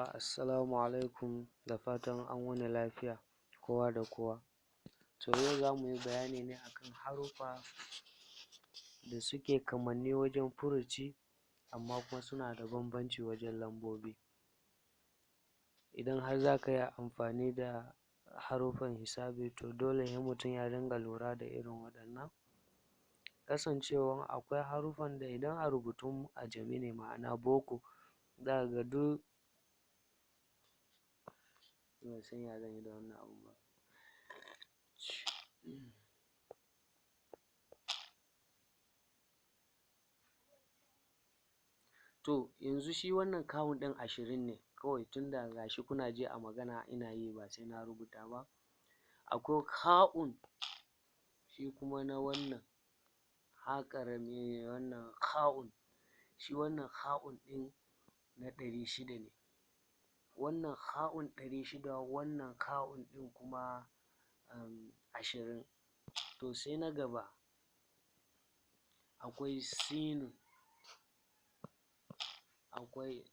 Yawwa, assalamu alaikum, da fatan an wuni lafiya kowa da kowa. To yau zamu yi bayani ne akan haruffa da suke kamanni wajen furuci amma kuma suna da bambanci wajen lambobi. Idan har zaka yi amfani da haruffan hisabi, to dole ne mutum ya ringa lura da irin waɗannan. Kasancewan akwai haruffan da idan a rubutun ajami ne, ma'ana boko, zaka ga duk, ban san ya zan yi da wannan abun ba. To yanzu shi wannan kawun ɗin 20 ne kawai, tunda ga shi kuna ji a magana ina yi ba sai na rubuta ba. Akwai ha'un, shi kuma na wannan ha ƙarami, wannan ha'un, shi wannan ha'un ɗin na 600 ne. Wannan ha'un 600, wannan ha'un ɗin kuma 20. To sai na gaba, akwai sinun, akwai.